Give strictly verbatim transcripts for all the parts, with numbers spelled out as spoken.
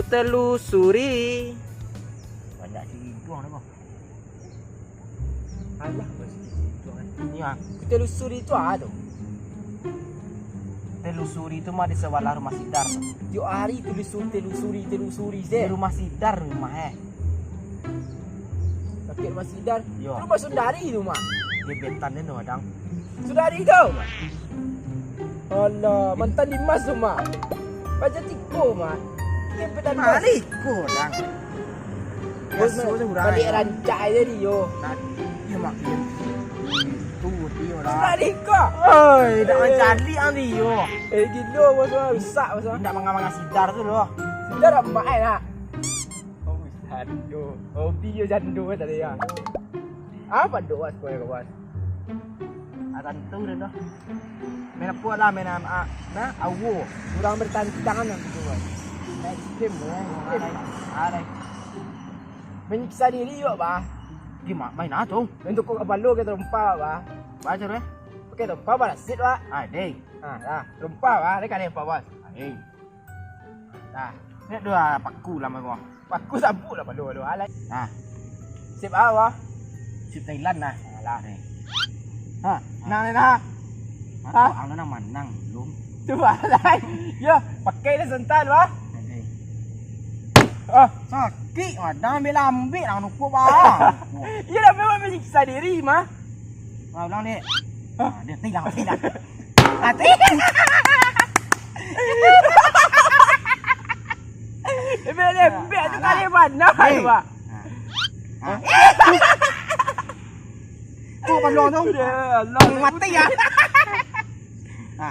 Telusuri. Banyak si Iduang dah, Bang. Alah, bos, si Iduang, eh. Iya. Telusuri tu apa tu? Telusuri tu mah di sebelah rumah Sidar tu. Tiok hari telusuri, telusuri, telusuri, Di se. rumah Sidar rumah, eh. Sakik rumah Sidar. Yo. Rumah Sundari tu mah. Gebetan dia tu, Dang. Sundari tu. Alah, mantan Dimas tu mah. Baca tiko mah. Gebetan Dimas. Balik ko, Dang. Bos, Biaso je urang balik aja. Rancak aja dia. Tadi, iya, Mak. Iya. Tu dia lah. Sundari ko. Oi, dah Eh. Macam dia. Eh, gilo, bos, bos. Rusak, bos, bos. Indak manga-manga Sidar tu doh. Sidar amat, eh, nak. Oh, jando. Hobi yo jando tadi ya. Apa doh, Bos, kau ya, Bos? Ah, tantu deh doh. Main apa lah, main, ah, nah, awo. Kurang bertantang lah gitu, Bos. Main game, ya. Game. Alai, alai. Menyiksa diri juga, Bah. Gimana main ah tu? Untuk kau kepala kita rompa, Bah. Baca deh. Oke, rompa balasit, Bah. Ah, deh. Ah, dah. Rompa, Bah. Dia kan rompa, Bos. Ah, deh. Nah, ni dua paku lah, Bang. Paku sabuk lah, pado, pado. Alai. Nah. Sip, ah, wah. Sip Thailand, nah. Alah, ni. Ha, nah, ni, nah. Ha? Kok ang nak manang, belum? Tu, alai. Yo, pakai dah sentan, wah. Oke. Ah. Sakik, madang ambil-ambil, ang nukuk, bang. Iya, dah memang menyiksa diri, mah. Ah, ulang, Dek. Hah? Ah, dia tilang, tilang. Mati. Lembek-lembek tu kali mana tu, Pak? Ha. Tu paluang tu. Ya Allah. Mati ya. Ha.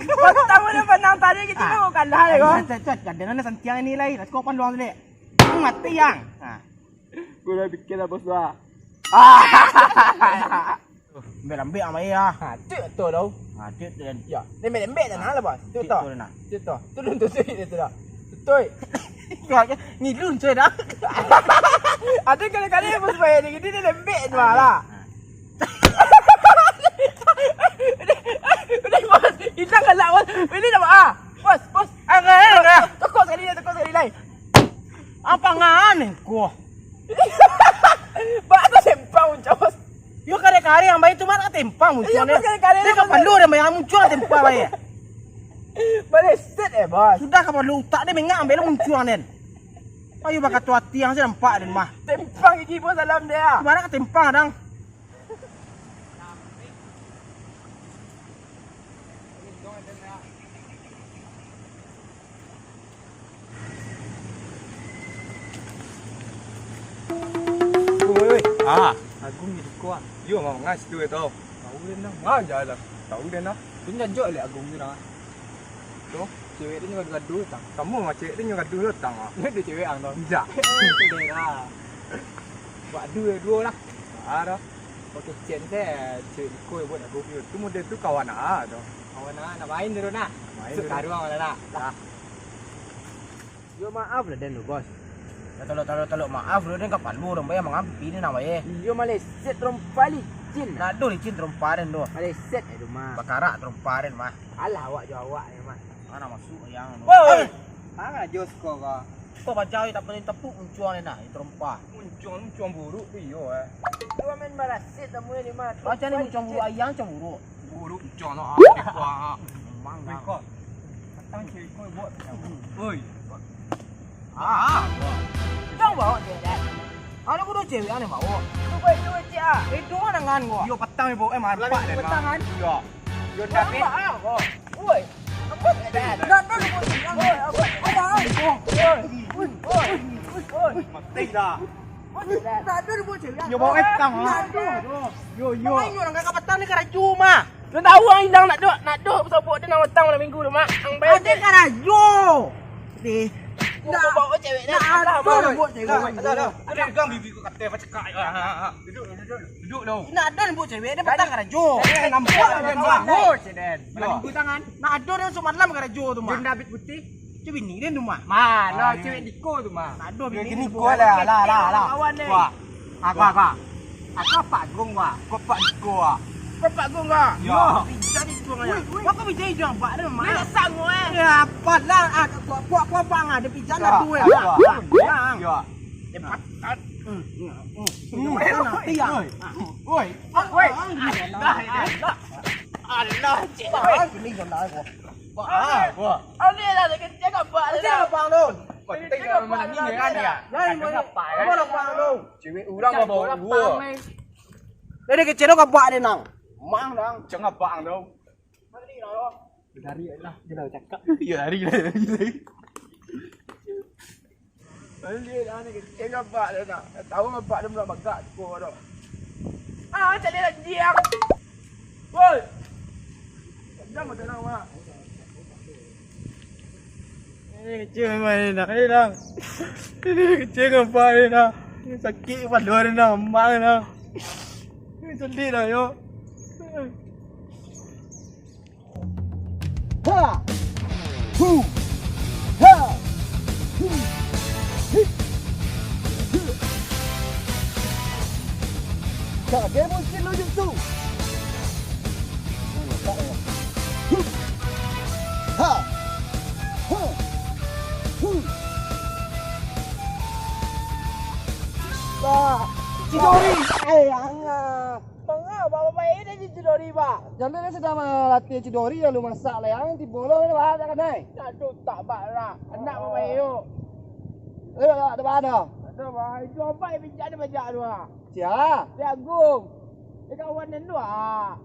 Pertama dia menang tadi kita mau kalah ya, kau. Cat, cat, cat. Dengan santiang ini lai. Let's go paluang tu, Dek. Mati yang. Ha. Gue udah bikin lah, bos lah. Lembek-lembek amai ah. Ha, tu tu tau. Ha, tu tu dan. Ya, lembek-lembek dah nah lah, bos. Tu tu. Tu dah nah. Tu tu. Tu tu tu tu tu dah. Betul. Ngilun coy dah. Ada kali-kali bos bayar dia gini dia lembek tu lah. Udah, bos. Hilang galak, bos. Ini dah ah. Bos, bos. Angah, angah. Tokok sekali lai, tokok sekali lai. Apa ngan ko? Bak tu sempang, bos. Yo kare-kare ambai tu mah tempang muncuang. Iyo, kare-kare dia kapalo dia ambai muncuang tempang ambai. Baleset eh, bos. Sudah kapalo utak dia mengak ambai lo muncuang den. Ayo bakato ati yang saya nampak den mah. Tempang gigi bos dalam dia. Mana ka tempang dang? Woi, woi. Ah. Agung jadi kuat. Yo, Mang, ngas tu tau. Tahu dia nah. Ngas je lah. Tahu dia nah. Tu nyajok lek Agung tu nah. Tu, cewek tu nyo gaduh-gaduh tang. Kamu mah cewek tu nyo gaduh lo tang ah. Ni tu cewek ang tau. Indak. Dia lah. Buat duo, duo lah. Ah, dah. Pakai chat se, cewek iko buat Agung tu. Tu model tu kawan ah tu. Kawan ah, nak main tu nah. Main tu. Sekarang mana nak? Dah. Yo maaf lah den lo, bos. Yo tolok, tolok, tolok maaf lo den, kapalo dong bayar mangampi ni nak bayar. Iyo maleset rompa licin. Nak do licin rompa den do. Maleset eh tu mah. Bakarak rompa den mah. Alah awak jo awak ni mah. Mana masuk yang tu. Woi. Mana jos ko ka? Ko baca tak pernah tepuk muncuang ni nah, itu rompa. Muncuang, muncuang buruk tu iyo eh. Tu main barasit tamu ni mah. Baca ni muncuang buruk ayang, muncuang buruk. Buruk muncuang tu ah. Memang dah. Patang cewek ko buat. Oi. Ah. Kau bawa cewek dah. Anu kudu cewek ane bawa. Tu baik tu cik ah. Itu mana ngan gua? Yo patang ibu eh marpak deh. Patang kan? Yo. Yo tapi. Oi. Apa dah? Nak dulu buat cewek. Oi, apa? Apa? Oi. Oi. Oi. Oi. Mati dah. Nak ado dibawa cewek. Yo bawa petang ah. Yo yo. Main orang kakak petang ni karajo mah. Kau tahu orang hilang nak dok, nak dok sobok dia nak petang malam minggu tu mak. Ang bayar. Ada karajo. Deh. Nak bawa cewek dah. Nak ado dibawa cewek. Ada ada. Ada gang bibi ku kata apa cakap. Duduk duduk duduk dulu. Nak ado dibawa cewek dia petang karajo. Nampak dia mah. Oh, ceden. Malam minggu tangan. Nak ado dia masuk malam karajo tu mah. Jam David putih. Cewek bini dia tu mah. Mah, lo cewek diko tu mah. Nak ado bini ni. Lah, lah, lah, lah. Kawan deh. Wah. Apa, apa? Apa Pak Agung wah? Kok Pak Diko wah? Bapak gua enggak? Yo. Bisa dijual ya. Woi, woi. Kau bisa dijual, Pak, dia mah. Dia sangu, eh. Ya, apalah, ah, kau, kau, kau, Bang, ada pizza lah tu, eh. Yo. Bang. Yo. Cepat. Hmm, hmm, hmm. Woi, woi. Woi. Woi. Alah, alah. Alah, cik. Bang, ini jual lah, gua. Bang, ah, gua. Ini lah, dia kecil kan, Pak, dia. Kecil, Bang, tu. Kecil, Bang, dia. Jangan, Bang, Bang, tu. Cewek urang bawa gua. Dari kecil tu kau buat dia nang. Mang nang. Cengap bang tu. Lari lah, dia dah cakap. Iya, lari lah, lari lah. Balik lah ni, kecil abak dia nak. Tahu abak dia pula bagak tu, tu. Ah, macam dia dah jiang. Woi. Jangan macam nak, Mak. Eh, kecil memang ni nak, eh, nak. Kecil nampak ni nak. Sakit kepala ni nak, mak ni nak. Ni sedih dah, yo. Ha! Hu! Ha! Hu! Hi! Hi! Kage mungkin lo jutsu. Hu! Ha! Hu! Hu! Ba, Chidori! Eh, angah. Manga, ba, ba, bae den Chidori, ba. Jan den sadang malatih Chidori, lalu masak lah, yang tibo lo, ba, tak kanai. Aduh, tak, ba, lah. Anak ba, bae, yo. Eh, ba, ba, ba, ba, ba. Aduh, ba, itu apa yang bijak ni, bajak tu, ah? Sia? Si Agung. Dia kawan den tu, ah.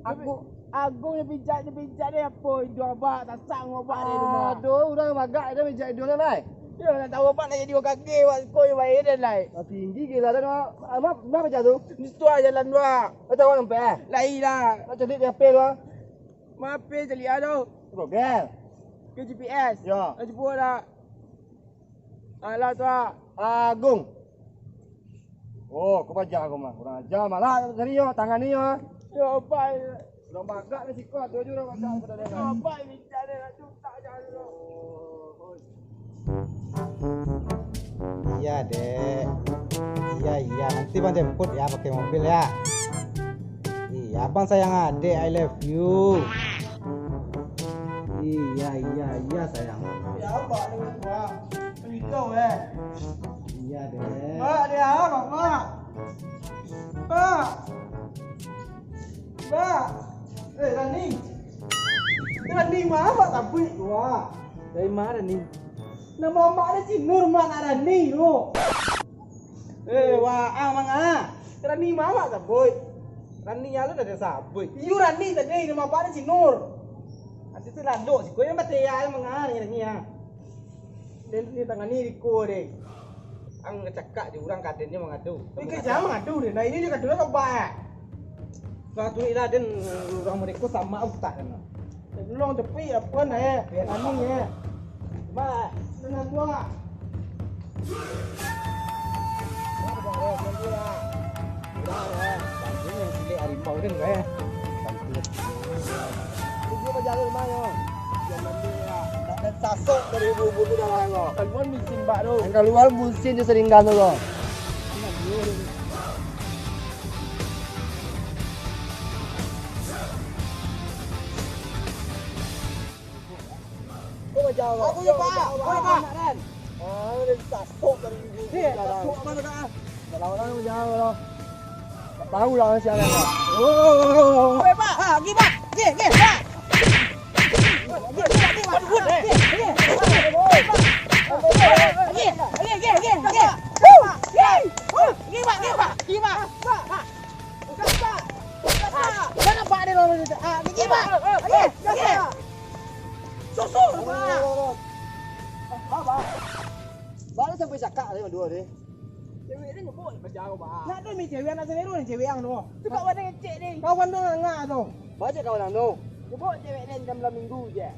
Agung. Agung ni bijak, ni bijak ni apa? Indu abak, sasak ngobak di rumah. Aduh, urang bagak dah bijak indu lah, lai. Yo, nak tahu abak nak jadi urang kaki, wak ko yo bae den, lai. Lah tinggi gila dah, Mak. Mak, Mak macam tu. Di situ aja jalan dua. Kau tahu sampai, eh? Lai lah. Nak cari di H P tu, ah? Ma H P cari ah tu. Google. Ke G P S. Yo. Nak jemput dah. Alah tu, ah. Agung. Oh, kau paja aku mah. Kurang aja malah tadi yo, tangan ni yo. Yo, pai. Urang bagak ni siko ado je urang bagak pada dia. Yo, pai, minta dia nak juta je dulu. Iya, Dek. Iya, iya. Nanti Bang jemput ya pakai mobil ya. Iya, Abang sayang Adek, I love you. Iya, iya, iya, sayang. Ya, apa ni, Bang? Cerita, eh. Iya, Dek. Mak, dia apa, Mak? Mak. Mak. Eh, Rani. Rani, ma awak sabuik tu, Mak? Dari mana ni? Nama mak dia si Nur, mak nak Rani tu. Eh, waang manga. Rani ma awak sabuik? Rani alun ado sabuik. Iyo, Rani tadi, nama apak ni si Nur. Ati tu lalok siko, yang batea manga ni Rani, ah. Den ni tangani riko deh. Ang cakak di urang kaden je mangadu. Iko jangan mangadu deh. Nah, ini je kadu lah, Pak. Nah, tu lah den urang mereka sama utak kan. Tolong cepi, apa nak, eh? Biar Rani, eh. Mak, tenang dulu, Mak. Harimau den, eh. Tunggu pajalan rumah, yo. Jangan dulu, Mak. Tak ada sasok dari ibu-ibu tu dah lah, yo. Kaluar mesin, Pak, tu. Yang kaluar mesin je seringgan tu, yo. Aku ya, Pak. Aku ya, Pak. Ah, dia sasok dari ibu. Eh, sasok mana, Kak? Kalau orang jauh lah. Tak tahu lah siapa, Kak. Oh. Weh, Pak. Ah, pergi, Pak. Pergi, pergi, Pak. Bukan, Pak. Bukan, Pak. Bukan, Pak. Bukan, Pak. Bukan, Pak. Bukan, Pak. Susu, Pak. Baru sampai cakak tadi dua ni. Cewek ni ngebok paja kau, Pak. Nak tu mi cewek anak selero ni, cewek yang tu. Tu kat mana ngecek ni? Kawan tu nganga tu. Baca kawan tu. Ngebok cewek ni jam malam minggu je.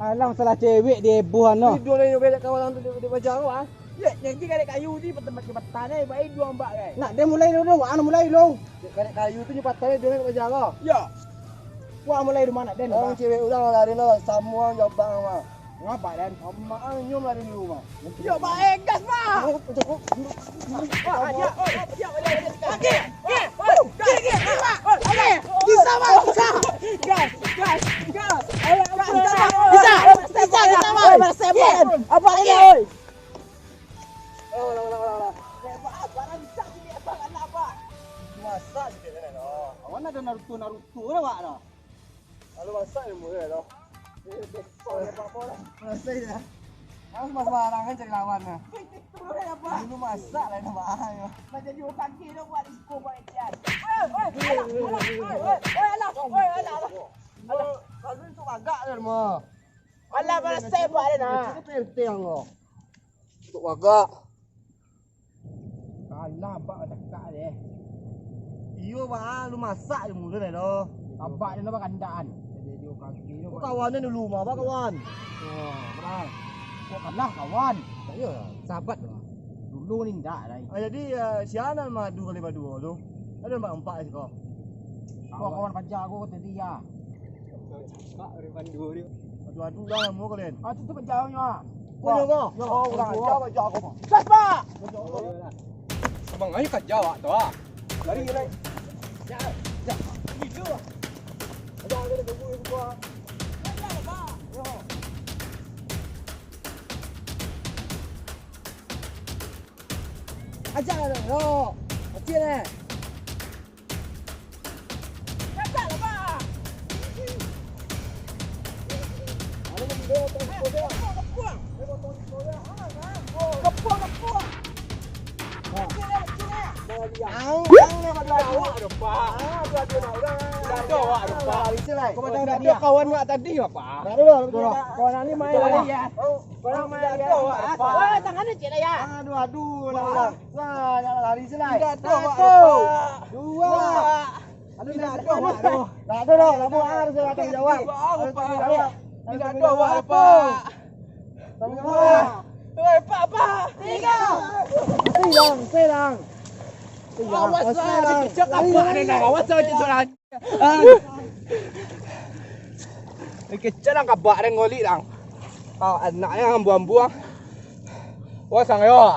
Alang salah cewek dia buhan tu. Tidur ni banyak kawan tu di, di paja kau, ah. Ya, janji karek kayu ni bertempat jabatan ni, baik dua ambak kan. Nak dia mulai dulu, anu mulai dulu. Karek kayu tu jabatan ni dia nak paja kau. Ya. Wah, mulai rumah nak den. Orang cewek orang lari lah, semua jabang mah. Ngapa, Dan? Amak ang nyium lari di rumah. Yo, bae gas, Pak. Lagi, lagi, lagi. Bisa, Bang, bisa. Gas, gas, gas. Ayo, gas, gas. Bisa, bisa, bisa, Bang. Oi, Bang, saya, Bang. Apa ini, oi? Alah, alah, alah, alah. Hebat, barang bisa sini, Abang, anak, Abang. Masak sikit kan, no. Awan ado Naruto, Naruto lah, Wak, no. Lalu masak ni murah, no. Eh, besok ya, Pak, boleh. Selesai dah. Harus sembarangan cari lawan, nah. Itu ya, Pak. Dulu masak lah, no, Pak. Nak jadi orang kaki, no, buat iko, buat ikan. Oi, oi, alah, alah, oi, oi, alah, oi, alah, alah. Alah. Lalu itu agak dah, mah. Alah, malah saya buat dah, nah. Itu P R T yang lo. Untuk wagak. Kalah abak cakak deh. Iyo, Bang, lu masak je mulu deh, doh. Abak dia nampak kandaan. Jadi dia kaki dia. Kau kawan dia dulu, mah, apa kawan? Oh, Bang. Kok kalah kawan? Iyo, sahabat lah. Dulu ni ndak lah. Ah, jadi, eh, si Anan mah adu kali baduo tu. Ada nampak empat siko. Kau kawan paja aku tadi ya. Adu-adu lah namo kalian. Ah, tu, tu paja aku nyo, ah. Kau nyo kau? Yo, oh, kurang aja paja aku, Bang. Gas, Pak! Abang, ayo ka jawab tu, ah. Lari, lari. Ya, ya. Itu. Ada, ada, ada, ada, ada. Aja lah, yo. Kecil, eh. Kawan wak tadi apa? Kawan ni main lari ya. Kawan main lari ya. Wah, tangan ni cik lah ya. Aduh, aduh, lah, lah. Wah, jangan lari sini. Tiga, dua, Pak, Pak. Dua. Aduh, tiga, dua, Pak. Aduh. Tak ada dah, kamu harus bertanggung jawab. Harus bertanggung jawab. Tiga, dua, Pak. Tanggung jawab. Woi, Pak, Pak. Tiga. Silang, silang. Silang. Awas lah, silang. Cakap apa ni, nak? Awas lah, cakap. Ah. Kecil lah kabak dan ngolik lah. Ah, anak yang ambuang-ambuang. Wah, sang yo.